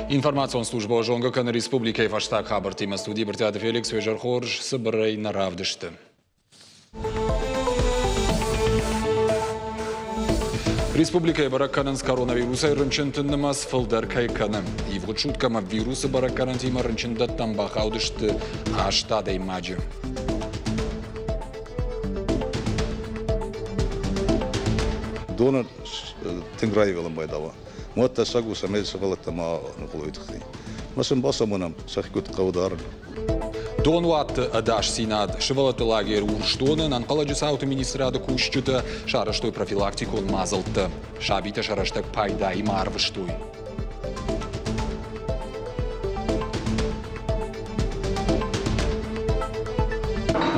Информацион службӕ зонгӕ кӕны республикӕйы фӕстаг хабӕрттимӕ. Студийы Брытъиаты Феликс уе хорз цыбырӕй нӕ равдысты. Республикӕйы бӕрӕг кӕнынц коронавирусӕй рынчынты нымӕц фылдӕр кӕй кӕны. Ивгъуыд суткӕмӕ вирусы бӕрӕггӕнӕнтимӕ рынчындӕттӕм бахаудысты 8 адӕймаджы. Доны тынг раивӕлын байдала. Уӕд тӕссаг у, цӕмӕй сывӕллӕттӕ ма ныгъуылой тыххӕй. Мӕ сын бацамонӕм, сӕхи куыд хъӕуы дарын. Донуатты ӕдасдзинад сывӕллӕтты лагерь Урсдоны ӕнӕнхъӕлӕджы цауты министрады кусджытӕ сарӕзтой профилактикон мадзӕлттӕ. Сабитӕ сӕ рӕстӕг пайдаимӕ арвыстой.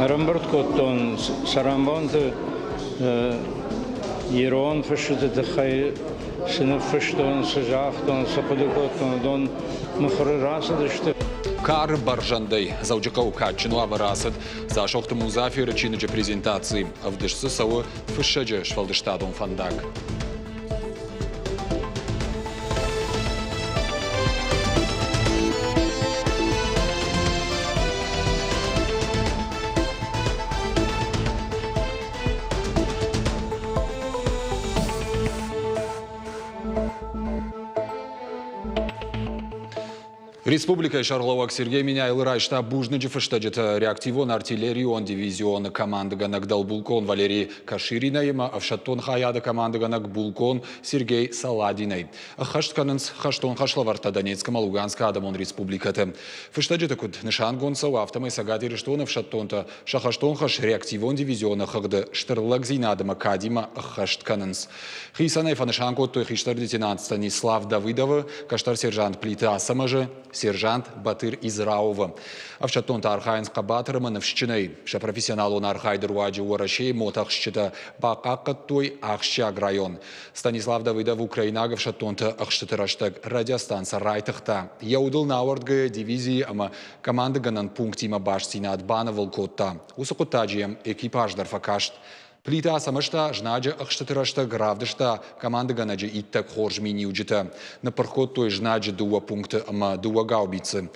Ӕрӕмбырд кодтон цӕрӕнбонты ирон фысджыты тыххӕй цы ныффыстон, цы загътон, цы хъуыды кодтон, уыдон мыхуыры рацыдысты. Кары бӕрзӕндӕй Дзӕуджыхъӕуы кадджын уавӕры ацыд Дзасохты Музаферы чиныджы презентаци. Ӕвдыст дзы цӕуы фыссӕджы сфӕлдыстадон фӕндаг. Республикӕйы сӕргълӕууӕг Сергей Меняйло райста бузныджы фыстӕджытӕ реактивон артиллерион дивизионы командыгӕнӕг дӕлбулкъон Валерий Каширинӕй ӕмӕ ӕфсӕддон хайады командыгӕнӕг булкъон Сергей Саладинӕй. Ӕххӕст кӕнынц хӕстон хӕслӕвӕрдтӕ Донецк ӕмӕ Луганскы адӕмон республикӕты. Фыстӕджыты куыд нысангонд цӕуы, афтӕмӕй Цӕгат Ирыстоны ӕфсӕддонтӕ сӕ хӕстон хӕс реактивон дивизионы хыгъды стыр лӕгдзинад ӕмӕ кадимӕ ӕххӕст кӕнынц. Хицӕнӕй фӕнысан кодтой хистӕр лейтенант Станислав Давыдовы, кӕстӕр сержант Плиты Ацӕмӕзы, сержант Батыр Израовы. Ӕфсӕддонтӕ архайынц хъӕбатыр ӕмӕ ныфсджынӕй. Сӕ профессионалон архайды руаджы Уӕрӕсейы мотӕхсджытӕ бахъахъхъӕдтой ахсджиаг район. Станислав Давыдов украинаг ӕфсӕддонты ӕхстыты рӕстӕг радиостанцӕ райтыгъта. Йӕ удыл нӕ ауӕрдгӕйӕ дивизийы ӕмӕ командыгӕнӕн пунктимӕ бастдзинад банывыл кодта. Уыцы хъуыддаджы йӕм экипаж дӕр фӕкаст. Плиты Ацӕмӕз та знаджы ӕхстыты рӕстӕг равдыста командыгӕнӕджы иттӕг хорз миниуджытӕ. Ныппырх кодтой знаджы дыууӕ пункты ӕмӕ дыууӕ гаубицы.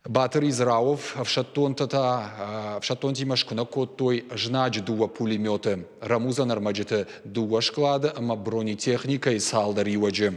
Батыр Израов ӕфсӕддонтӕ та ӕфсӕддонтимӕ скуынӕг кодтой знаджы дыууӕ пулеметы, рӕмудзӕн ӕрмӕджыты дыууӕ склады ӕмӕ бронетехникӕйы цалдӕр иуӕджы.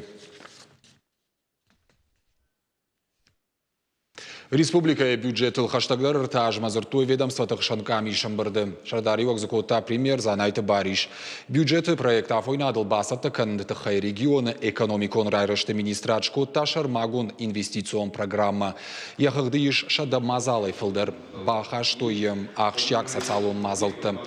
Республикӕйы бюджетыл хӕстӕгдӕр ӕртӕ азмӕ дзырдтой ведомствоты хсӕн къамис ӕмбырды. Сӕрдариуӕг дзы кодта премьер Дзанайты Барис. Бюджеты проект афойнадыл бацӕттӕ кӕныны тыххӕй регионы экономикон райрӕзты министрад скодта сӕрмагонд инвестицион программӕ. Йӕ хыгъды ис 100 мадзалӕй фылдӕр. Бахастой йӕм ахсджиаг социалон мадзӕлттӕ.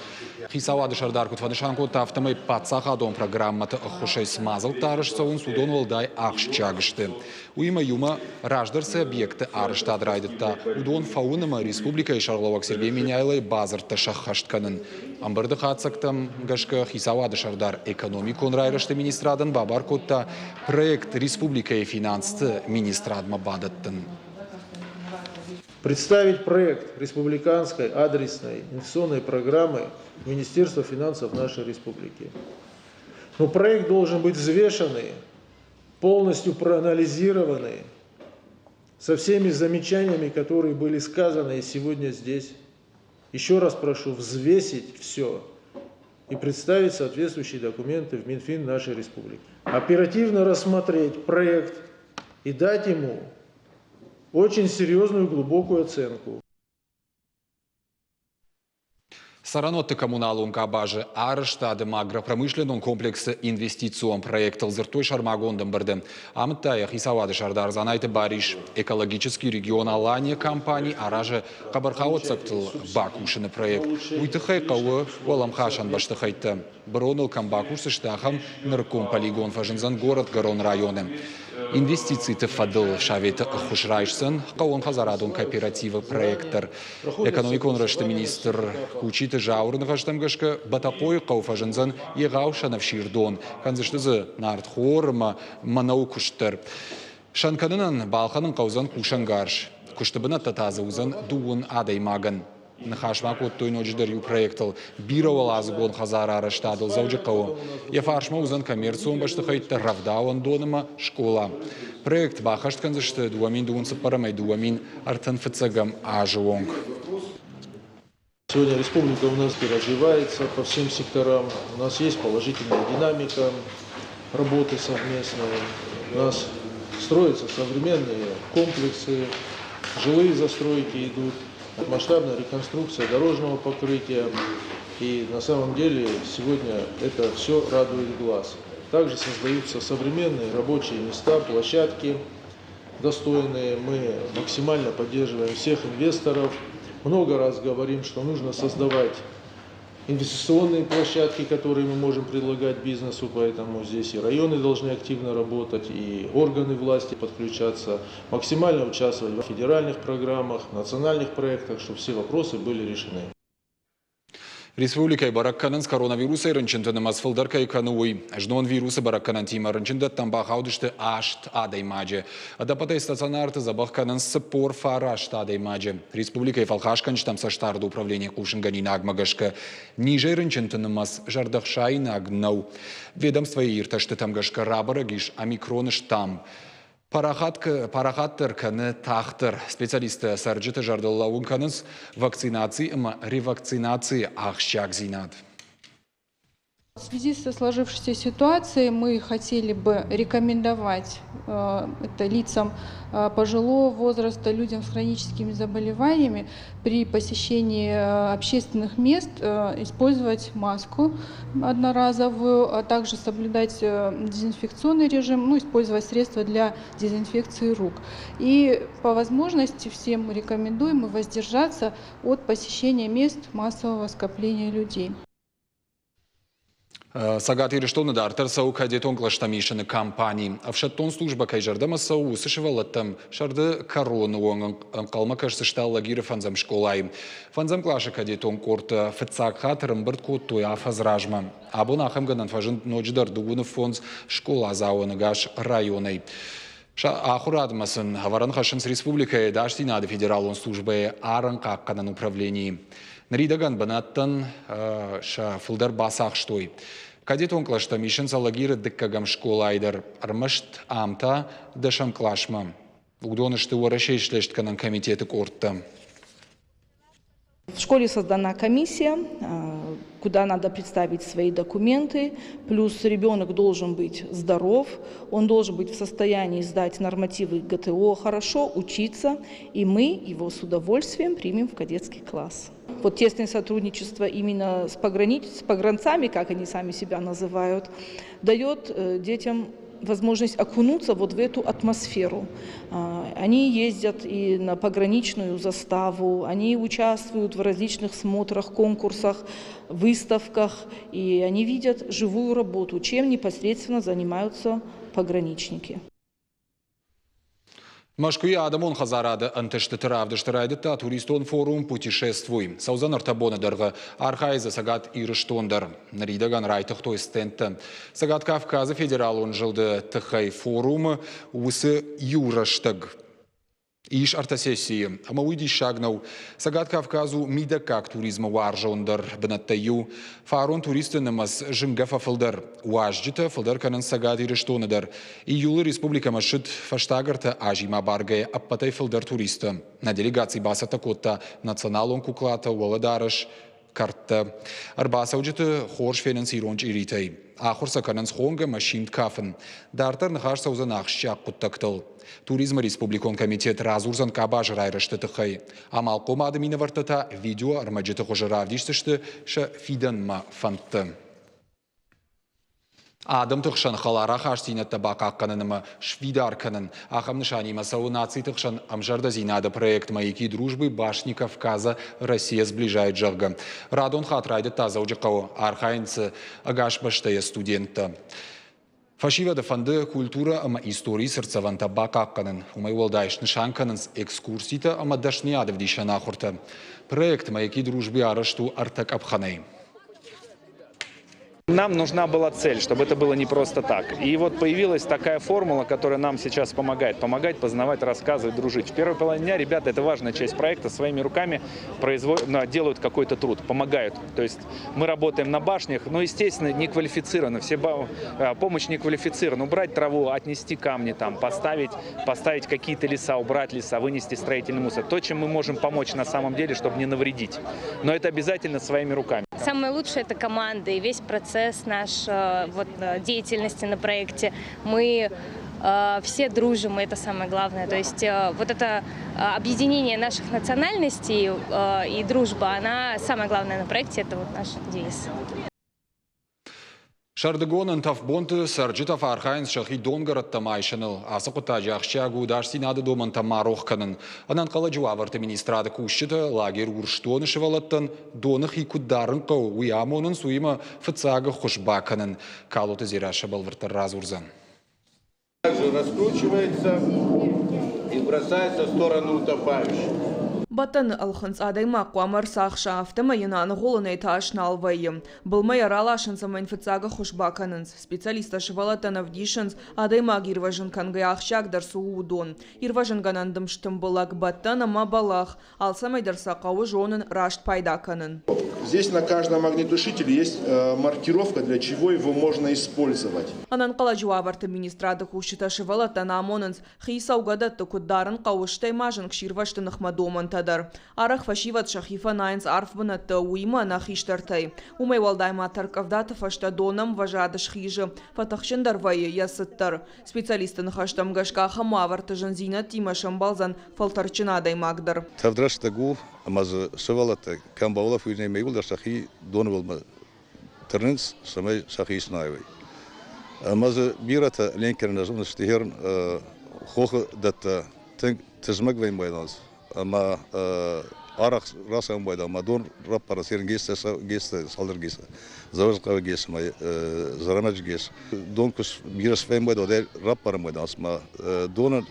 Хицауады сӕрдар куыд фӕнысан кодта, афтӕмӕй паддзахадон программӕты ӕххуысӕй цы мадзӕлттӕ арӕзт цӕуынц, уыдон уӕлдай ахсджиаг сты. Уыимӕ иумӕ, раздӕр цы объектты арӕзтад райдыдта, уыдон фӕуын ӕмӕ республикӕйы сӕргълӕууӕг Сергей Меняйлойы бадзырдтӕ сӕххӕст кӕнын. Ӕмбырды хатдзӕгтӕм гӕсгӕ хицауады сӕрдар экономикон райрӕзты министрадӕн бабар кодта проект республикӕйы финансты министрадмӕ бадӕттын. Представить проект республиканской адресной инвестиционной программы Министерства финансов нашей республики. Но проект должен быть взвешенный, полностью проанализированный, со всеми замечаниями, которые были сказаны сегодня здесь. Еще раз прошу взвесить все и представить соответствующие документы в Минфин нашей республики. Оперативно рассмотреть проект и дать ему очень серьезную глубокую оценку. Цӕрӕнуӕтты коммуналон къабазы арӕзтады ӕмӕ агропромышленнон комплексы инвестицион проектыл дзырдтой сӕрмагонд ӕмбырды. Амыдта йӕ хицауады сӕрдар Дзанайты Барис. Экологический регион Алания компани аразы хъӕбӕрхауӕццӕгтыл бакусыны проект. Уый тыххӕй хъӕуы уӕлӕмхасӕн бӕстыхӕйттӕ. Быроныл кӕм бакусдзысты, ахӕм нырыккон полигон фӕзындзӕн горӕтгӕрон районы. Инвестициты фӕдыл советы ӕххуыс райсдзӕн хъӕууонхӕдзарадон кооперативы проект дӕр. Экономикон рӕзты министр Кучиты Зауыры ныхӕстӕм гӕсгӕ Бӕтӕхъойы хъӕу фӕзындзӕн егъау сӕнӕфсирдон, кӕндзысты дзы нартхор ӕмӕ мӕнӕуы куыст дӕр. Сӕн кӕнынӕн балхӕнын хъӕудзӕн кусӕнгарз. Куысты бынӕттӕ та дзы уыдзӕн дыууын адӕймагӕн. Ныхас ма кодтой ноджыдӕр иу проектыл бирӕуӕладзыгон хӕдзары арӕзтадыл Дзӕуджыхъӕуы. Йӕ фарсмӕ уыдзӕн коммерцион бӕстыхӕйттӕ, рӕвдауӕндон ӕмӕ скъола. Проект баххӕст кӕндзысты 2024 2035 азы онг. Сегодня республика у нас развивается по всем секторам. У нас есть положительная динамика работы совместной. У нас строятся современные комплексы, жилые застройки идут, масштабная реконструкция дорожного покрытия. И на самом деле сегодня это все радует глаз. Также создаются современные рабочие места, площадки достойные. Мы максимально поддерживаем всех инвесторов. Много раз говорим, что нужно создавать инвестиционные площадки, которые мы можем предлагать бизнесу, поэтому здесь и районы должны активно работать, и органы власти подключаться, максимально участвовать в федеральных программах, национальных проектах, чтобы все вопросы были решены. Республикӕйы бӕрӕг кӕнынц коронавирусӕй рынчынты нымӕц фылдӕр кӕй кӕны, уый. Знон вирусы бӕрӕггӕнӕнтимӕ рынчындӕттӕм бахаудысты аст адӕймаджы. Ӕдӕппӕтӕй стационарты дзӕбӕх кӕнынц 49 адӕймаджы. Республикӕйы фӕлхасгӕнджытӕм цӕстдарды управленийы хъусынгӕнинагмӕ гӕсгӕ низӕй рынчынты нымӕц зӕрдӕхсаинаг нӕу. Ведомствойы иртӕстытӕм гӕсгӕ рабӕрӕг ис омикроны штамм. Парахатдӕр кӕны тагъддӕр. Специалисттӕ цӕрджыты зӕрдыл лӕууын кӕнынц вакцинаци ӕмӕ ревакцинацийы ахсджиагдзинад. В связи со сложившейся ситуацией мы хотели бы рекомендовать это лицам пожилого возраста, людям с хроническими заболеваниями при посещении общественных мест использовать маску одноразовую, а также соблюдать дезинфекционный режим, ну, использовать средства для дезинфекции рук. И по возможности всем рекомендуем воздержаться от посещения мест массового скопления людей. Цӕгат Ирыстоны дарддӕр цӕуы кадетон кълӕстӕм исыны кампани. Ӕфсӕддон службӕ кӕй зӕрдӕмӕ цӕуы, уыцы сывӕллӕттӕм сӕрды кӕроны онг ӕнхъӕлмӕ кӕсдзысты Алагиры фӕндзӕм скъолайы. Фӕндзӕм къласы кадетон къордтӕ фыццаг хатт ӕрӕмбырд кодтой афӕдз размӕ. Абон ахӕм гӕнӕн фӕзынд ноджыдӕр дыууыны фондз скъоладзауы ӕгас районӕй. Сӕ ахуырадмӕ сын ӕвӕрӕн хӕссынц республикӕйы ӕдасдзинады федералон службӕйы арӕнхъахъхъӕнӕн управленийы. Ныридӕгӕн бынӕттӕн сӕ фылдӕр бацахстой. Кадетон кълӕстӕм исынц Алагиры дыккӕгӕм скъолайы дӕр, ӕрмӕст ам та дӕсӕм къласмӕ. Уыдон сты Уӕрӕсейы слестгӕнӕн комитеты къордтӕ. В школе создана комиссия, куда надо представить свои документы, плюс ребенок должен быть здоров, он должен быть в состоянии сдать нормативы ГТО, хорошо учиться, и мы его с удовольствием примем в кадетский класс. Вот тесное сотрудничество именно с погранцами, как они сами себя называют, дает детям возможность окунуться вот в эту атмосферу. Они ездят и на пограничную заставу, они участвуют в различных смотрах, конкурсах, выставках, и они видят живую работу, чем непосредственно занимаются пограничники. Мӕскуыйы адӕмон хӕдзарады ӕнтыстыты равдысты райдыдта туристон форум «Путешествуй». Цӕудзӕн ӕртӕ боны дӕргъы. Архайы дзы Цӕгат Ирыстон дӕр. Ныридӕгӕн райтыгътой стендтӕ. Цӕгат Кавказы федералон зылды тыххӕй форумы уыцы иу рӕстӕг ис ӕртӕ сессийы. Ӕмӕ уый диссаг нӕу. Цӕгат Кавказ у мидӕггаг туризмы уарзондӕр бынӕттӕй иу. Фарон туристты нымӕц зынгӕ фӕфылдӕр. Уазджытӕ фылдӕр кӕнынц Цӕгат Ирыстоны дӕр. Июлы республикӕмӕ ссыд фӕстаг ӕртӕ азимӕ баргӕйӕ ӕппӕтӕй фылдӕр туристтӕ. Нӕ делегаци бацӕттӕ кодта националон куклатӕ, уӕлӕдарӕс, кӕрдтӕ. Ӕрбацӕуджыты хорз фенынц ирон чъиритӕй. Ахуыр сӕ кӕнынц хонгӕ ӕмӕ симд кафын. Дарддӕр ныхас цӕудзӕн ахсджиаг хъуыддӕгтыл. Туризмы республикон комитет радзурдзӕн къабазы райрӕзты тыххӕй. Амалхъомады минӕвӕрттӕ та видеоӕрмӕджыты хуызы равдисдзысты сӕ фидӕнмӕ фӕндтӕ. Адӕмты хсӕн хӕлар ахастдзинӕдтӕ бахъахъхъӕнын ӕмӕ сфидар кӕнын. Ахӕм нысанимӕ цӕуы нациты хсӕн ӕмзӕрдӕдзинады проект «Маяки дружбы. Башни Кавказа. Россия сближает», зӕгъгӕ. Радон хатт райдыдта Дзӕуджыхъӕуы. Архайынц ӕгас бӕстӕйы студенттӕ. Фӕсивӕды фӕнды культурӕ ӕмӕ историйы цыртдзӕвӕнтӕ бахъахъхъӕнын. Уымӕй уӕлдай снысан кӕнынц экскурситӕ ӕмӕ дӕсныйад ӕвдисӕн ахуыртӕ. Проект «Маяки дружбы» арӕзт у ӕртӕ къӕпхӕнӕй. Нам нужна была цель, чтобы это было не просто так. И вот появилась такая формула, которая нам сейчас помогает. Помогать, познавать, рассказывать, дружить. В первой половине дня ребята, это важная часть проекта, своими руками делают какой-то труд, помогают. То есть мы работаем на башнях, но, естественно, не квалифицированно. Все помощь не квалифицирована. Убрать траву, отнести камни, там, поставить какие-то леса, убрать леса, вынести строительный мусор. То, чем мы можем помочь на самом деле, чтобы не навредить. Но это обязательно своими руками. Самое лучшее – это команда и весь процесс наш вот, деятельности на проекте. Мы все дружим, и это самое главное. То есть вот это объединение наших национальностей и дружба, она самое главное на проекте, это вот наш девиз. Сӕрдыгон ӕнтӕф бонты цӕрджытӕ фӕархайынц сӕхи донгӕрӕттӕм айсыныл. Ацы хъуыддаджы ахсджиаг у ӕдасдзинады домӕнтӕ ма рох кӕнын. Ӕнӕнхъӕлӕджы уавӕрты министрады кусджытӕ лагерь Урсдоны сывӕллӕттӕн доны хи куыд дарын хъӕуы, уый амонынц, уыимӕ фыццаг ӕххуыс бакӕнын. Калоты Дзерассӕ бӕлвырддӕр радзурдзӕн. Также раскручивается и бросается в сторону утопающих. Бӕттӕны ӕлхынцъ адӕймаг хъуамӕ ӕрцахса, афтӕмӕй йын аныгъуылынӕй тас нал вӕййы. Былмӕ йӕ раласынц ӕмӕ йын фыццаг ӕххуыс бакӕнынц. Специалисттӕ сывӕллӕттӕн ӕвдисынц, адӕймаг ирвӕзын кӕнгӕйӕ ахсджиагдӕр цы у, уыдон. Ирвӕзынгӕнӕн дымст тымбылӕг, бӕттӕн ӕмӕ бӕлӕгъ. Алцӕмӕй дӕр сӕ хъӕуы зонын раст пайда кӕнын. Здесь на каждом огнетушителе есть маркировка, для чего его можно использовать. Ӕнӕнхъӕлӕджы уавӕрты министрады кусджытӕ сывӕллӕттӕн амонынц, хи цӕугӕдӕтты куыд дарын хъӕуы, стӕй ма зынгсирвӕзты ныхмӕ домӕнтӕ дӕр. Арӕх фӕсивӕд сӕхи фӕнайынц арф бынӕтты, уыимӕ нӕ хистӕртӕй. Уымӕй уӕлдай ма тӕрккъӕвдаты фӕстӕ донӕмвӕзад схизы, фӕтыхджындӕр вӕййы йӕ цыд дӕр. Специалистты ныхӕстӕм гӕсгӕ ахӕм уавӕрты зындзинӕдтимӕ сӕмбӕлдзӕн фӕлтӕрдджын адӕймаг дӕр. Тӕвд рӕстӕг у, ӕмӕ дзы сывӕллӕттӕ кӕм баулӕфой, иууылдӕр сӕхи доны былмӕ тырнынц, цӕмӕй сӕхи снайой. Ӕмӕ дзы бирӕтӕ ленк кӕнын нӕ зонынц, стихерн хохы дӕттӕ тынг тызмӕг вӕййын байдайынц ӕмӕ арӕх рацӕуын байдайы ӕмӕ дон раппары Серенгестӕ, цалдӕр ГЭС, Дзӕуджыхъӕуы ГЭС ӕмӕ Зӕрӕмӕджы ГЭС. Дон куы бирӕ свӕййын байдайы, уӕд раппарын байдайынц ӕмӕ доны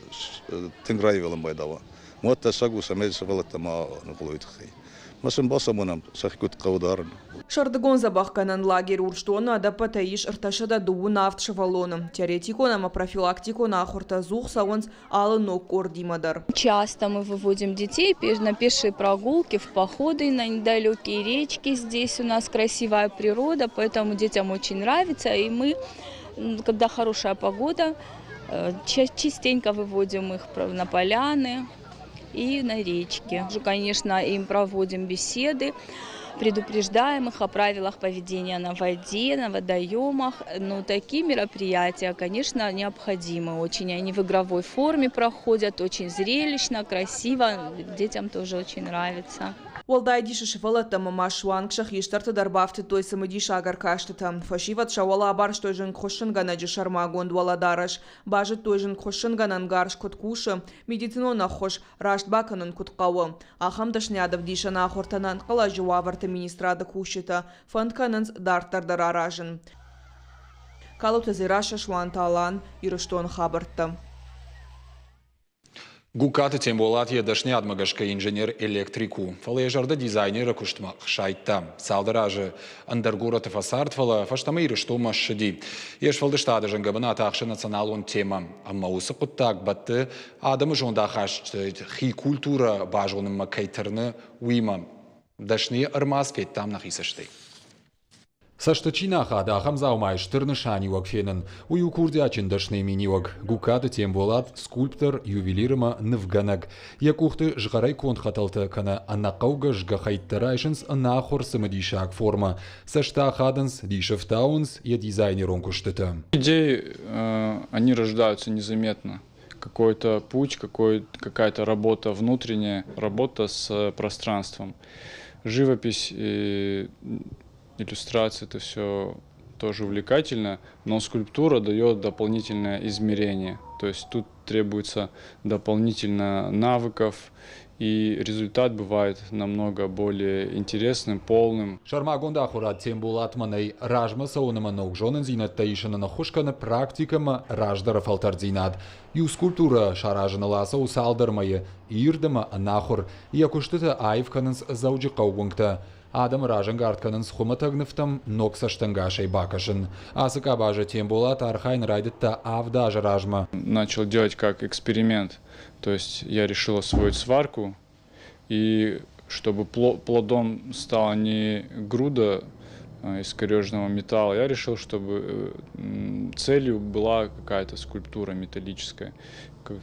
тынг раивӕлын байдайы. Уӕд тӕссаг у, цӕмӕй сывӕллӕттӕ ма ныгъуылой тыххӕй. Мӕ сын бацамонӕм, сӕхи куыд хъӕуы дарын. Сӕрдыгон дзӕбӕхгӕнӕн лагерь Урсдоны ӕдӕппӕтӕй ис 338 сывӕллоны. Теоретикон ӕмӕ профилактикон ахуыртӕ ӕдзух цӕуынц алы ног къордимӕ дӕр. Часто мы выводим детей на пешие прогулки, в походы на недалекие речки. Здесь у нас красивая природа, поэтому детям очень нравится. И мы, когда хорошая погода, частенько выводим их на поляны и на речки. Конечно, им проводим беседы, предупреждаем их о правилах поведения на воде, на водоемах. Но такие мероприятия, конечно, необходимы очень. Они в игровой форме проходят, очень зрелищно, красиво. Детям тоже очень нравится. Уӕлдай дисы сывӕллӕттӕ ӕмӕ ма суанг сӕ хистӕрты дӕр бафтыдтой цымыдисаг ӕркастытӕ. Фӕсивӕд сӕ уӕлӕ абарстой зынгхуыссынгӕнӕджы сӕрмагонд уӕлӕдарӕс, базыдтой зынгхуыссынгӕнӕн гарз куыд кусы, медицинон ӕххуыс раст бакӕнын куыд хъӕуы. Ахӕм дӕсныйад ӕвдисӕн ахуыртӕ ӕнӕнхъӕлӕджы уавӕрты министрады кусджытӕ фӕнд кӕнынц дарддӕр дӕр аразын. Калоты Дзерассӕ, Суанты Алан, Ирыстоны хабӕрттӕ. Гугкаты Темболат йӕ дӕсныйадмӕ гӕсгӕ инженер-электрик у, фӕлӕ йӕ зӕрдӕ дизайнеры куыстмӕ хсайдта. Цалдӕр азы ӕндӕр горӕты фӕцард, фӕлӕ фӕстӕмӕ Ирыстонмӕ ссыди. Йе сфӕлдыстады зынгӕ бынат ахсы националон темӕ. Ӕмӕ уыцы хъуыддаг бӕтты адӕмы зондахаст хи культурӕ базонынмӕ кӕй тырны, уыимӕ. Дӕсныйы ӕрмадз федтам нӕхи цӕстӕй. Цӕсты чи нӕ ахады, ахӕм дзаумайы стыр нысаниуӕг фенын. Уый у курдиатджын дӕсныйы миниуӕг. Гугкаты Темболат скульптор, ювелир ӕмӕ нывгӕнӕг. Йӕ къухты згъӕрӕй конд хӕтӕлтӕ кӕнӕ ӕнӕхъӕугӕ згӕхӕйттӕ райсынц ӕнахуыр цымыдисаг формӕ. Цӕсты ахадынц, дисы фтауынц йӕ дизайнерон куыстытӕ. Идеи, они рождаются незаметно. Какой-то путь, какая-то работа внутренняя, работа с пространством. Живопись и иллюстрация – это все тоже увлекательно, но скульптура дает дополнительное измерение. То есть тут требуется дополнительно навыков, и результат бывает намного более интересным, полным. Сӕрмагонд ахуырад Темболатмӕ нӕй размӕ цӕуын ӕмӕ ног зонындзинӕдтӕ исынӕн ӕххуыс кӕны практикӕмӕ раздӕры фӕлтӕрддзинад. Иу скульптурӕ саразыныл ацӕуы цалдӕр мӕйы, ирд ӕмӕ ӕнахуыр. Йӕ куыстытӕ аив кӕнынц Дзӕуджыхъӕуы уынгтӕ. Адӕмы разӕнгард кӕнынц хуымӕтӕг нывтӕм ног цӕстӕнгасӕй бакӕсын. Ацы къабазы Темболат архайын райдыдта авд азы размӕ. Начал делать как эксперимент. То есть я решил освоить сварку, и чтобы плодом стала не груда искореженного металла, я решил, чтобы целью была какая-то скульптура металлическая,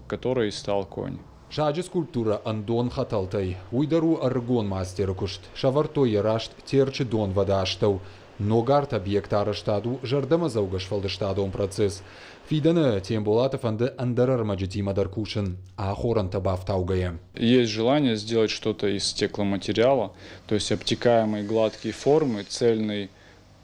которой и стал конь. Саджы скульптурӕ ӕндон хӕтӕлтӕй. Уый дӕр у ӕрыгон мастеры куыст. Сӕвӕрдтой йӕ раст Терчы донвӕды астӕу. Ног арт-объекты арӕзтад у зӕрдӕмӕдзӕугӕ сфӕлдыстадон процесс. Фидӕны Темболаты фӕнды ӕндӕр ӕрмӕджытимӕ дӕр кусын, ахорӕнтӕ бафтаугӕйӕ. Есть желание сделать что-то из стекломатериала, то есть обтекаемые гладкие формы, цельный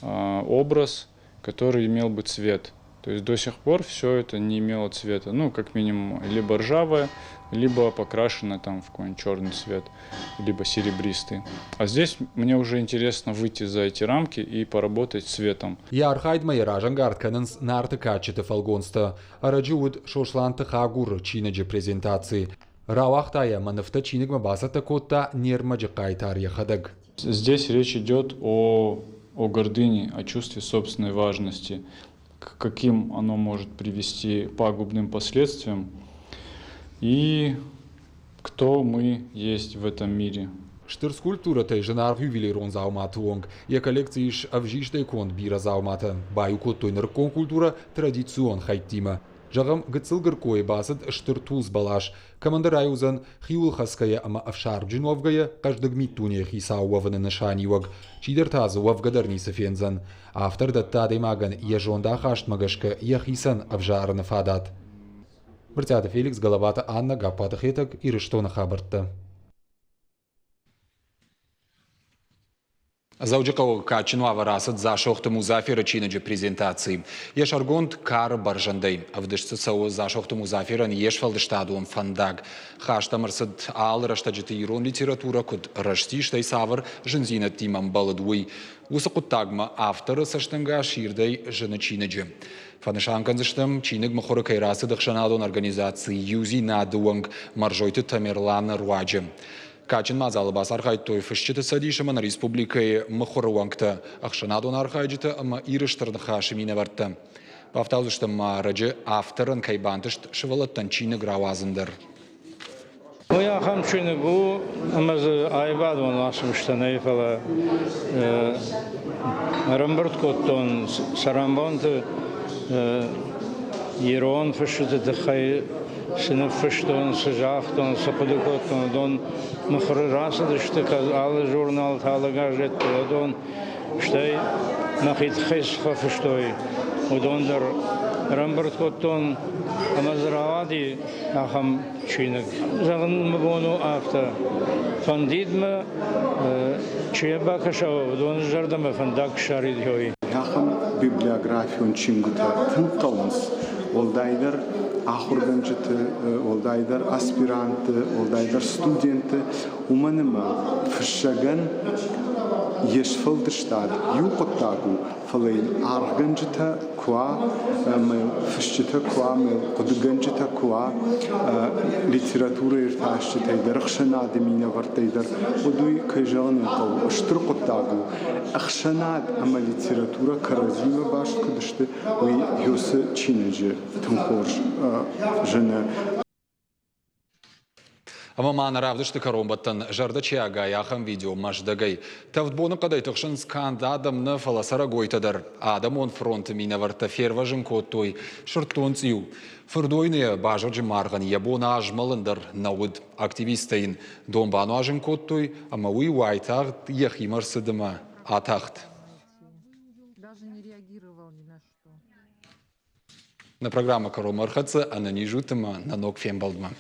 образ, который имел бы цвет. То есть до сих пор все это не имело цвета. Ну, как минимум, либо ржавое, либо покрашено там в какой-нибудь черный цвет, либо серебристый. А здесь мне уже интересно выйти за эти рамки и поработать цветом. Йӕ архайдмӕ йӕ разӕнгард кӕнынц Нарты кадджыты фӕлгонцтӕ. Ӕрӕджы уыд Сосланты Хагуры чиныджы презентаци. Рауагъта йӕ ӕмӕ нывтӕ чиныгмӕ бацӕттӕ кодта не рмӕджы хъайтар йӕхӕдӕг. Здесь речь идет о, о гордыне, о чувстве собственной важности, к каким оно может привести пагубным последствиям и кто мы есть в этом мире. Стыр скульптурӕтӕй зынаргъ ювелирон дзауматы онг. Йӕ коллекцийы ис ӕвзистӕй конд бирӕ дзауматӕ. Баиу кодтой нырыккон культурӕ традицион хӕйттимӕ. Зӕгъӕм, гыццыл гыркъойы бацыд стыр тулдз бӕлас. Кӕмӕндӕр ай уыдзӕн хиуылхӕцгӕйӕ ӕмӕ ӕфсармджын уӕвгӕйӕ хъӕздыг миддунейы хицау уӕвыны нысаниуӕг. Чидӕр та дзы уӕвгӕ дӕр ницы фендзӕн. Автор дӕтты адӕймагӕн йӕ зондахастмӕ гӕсгӕ йӕхицӕн ӕвзарыны фадат. Брытъиаты Феликс, Головаты Анна, Гаппаты Хетӕг, Ирыстоны хабӕрттӕ. Дзӕуджыхъӕуы кадджын уавӕр ацыд Дзасохты Музаферы чиныджы презентаци. Йӕ сӕргонд кары бӕрзӕндӕй ӕвдыст дзы цӕуы Дзасохты Музаферӕн йе сфӕлдыстадон фӕндаг. Хаст ӕм ӕрцыд алы рӕстӕджыты ирон литературӕ куыд рӕзти, стӕй цавӕр зындзинӕдтимӕ ӕмбӕлыд, уый. Уыцы хъуыддагмӕ авторы цӕстӕнгас ирдӕй зыны чиныджы. Фӕнысан кӕндзыстӕм, чиныг мыхуыры кӕй рацыд ӕхсӕнадон организаци Иудзинад-ы уӕнг Мӕрзойты Тамерланы руаджы. Кадджын мадзалы бацархайдтой Фысджыты цӕдис ӕмӕ нӕ республикӕйы мыхуыры уӕнгтӕ, ӕхсӕнадон архайджытӕ ӕмӕ Иры Стыр Ныхасы минӕвӕрттӕ. Бафтаудзыстӕм ма ӕрӕджы авторӕн кӕй бантыст сывӕллӕттӕн чиныг рауадзын дӕр. Уый ахӕм чиныг у, ӕмӕ дзы аивадон уацмыстӕ нӕй, фӕлӕ ӕрӕмбырд кодтон цӕрӕнбонты ирон фысджыты тыххӕй цы ныффыстон, цы загътон, цы хъуыды кодтон, уыдон мыхуыры рацыдысты алы журналты, алы газетты, уыдон, стӕй мӕхи тыххӕй цы фӕфыстой, уыдон дӕр ӕрӕмбырд кодтон ӕмӕ дзы рауади ахӕм чиныг. Зӕгъын мӕ бон у афтӕ, фӕндид мӕ, чи йӕ бакӕса, уыдоны зӕрдӕмӕ фӕндаг ссарид уый. Ахӕм библиографион чингуытӕ тынг хъӕуынц, уӕлдайдӕр ахуыргӕнджыты, уӕлдайдӕр аспирантты, уӕлдайдӕр студентты, уымӕн ӕмӕ фыссӕгӕн йе сфӕлдыстад иу хъуыддаг у, фӕлӕ йын аргъгӕнджытӕ куы уа ӕмӕ фысджытӕ куы уа ӕмӕ хъуыдыгӕнджытӕ куы уа, литературӕиртасджытӕй дӕр, ӕхсӕнады минӕвӕрттӕй дӕр, уӕд уый, кӕй зӕгъын ӕй хъӕуы, стыр хъуыддаг у. Ӕхсӕнад ӕмӕ литературӕ кӕрӕдзимӕ баст куыд сты, уый уыцы чиныджы тынг хорз зыны. Ӕмӕ ма нӕ равдысты кӕронбӕттӕн зӕрдӕ чи агайы, ахӕм видео Мӕздӕгӕй. Тӕвд боныхъӕдӕй тыхсынц канд адӕм нӕ, фӕлӕ цӕрӕгойтӕ дӕр. Адӕмон фронты минӕвӕрттӕ фервӕзын кодтой сырддон цъиу. Фырдойныйӕ базырджын маргъӕн йӕ бон азмӕлын дӕр нӕ уыд. Активисттӕ йын дон бануазын кодтой, ӕмӕ уый уайтагъд йӕхимӕ рцыд ӕмӕ атахт. Нӕ программӕ кӕронмӕ ӕрхӕццӕ ӕнӕниз ут ӕмӕ нӕ ног фембӕлдмӕ.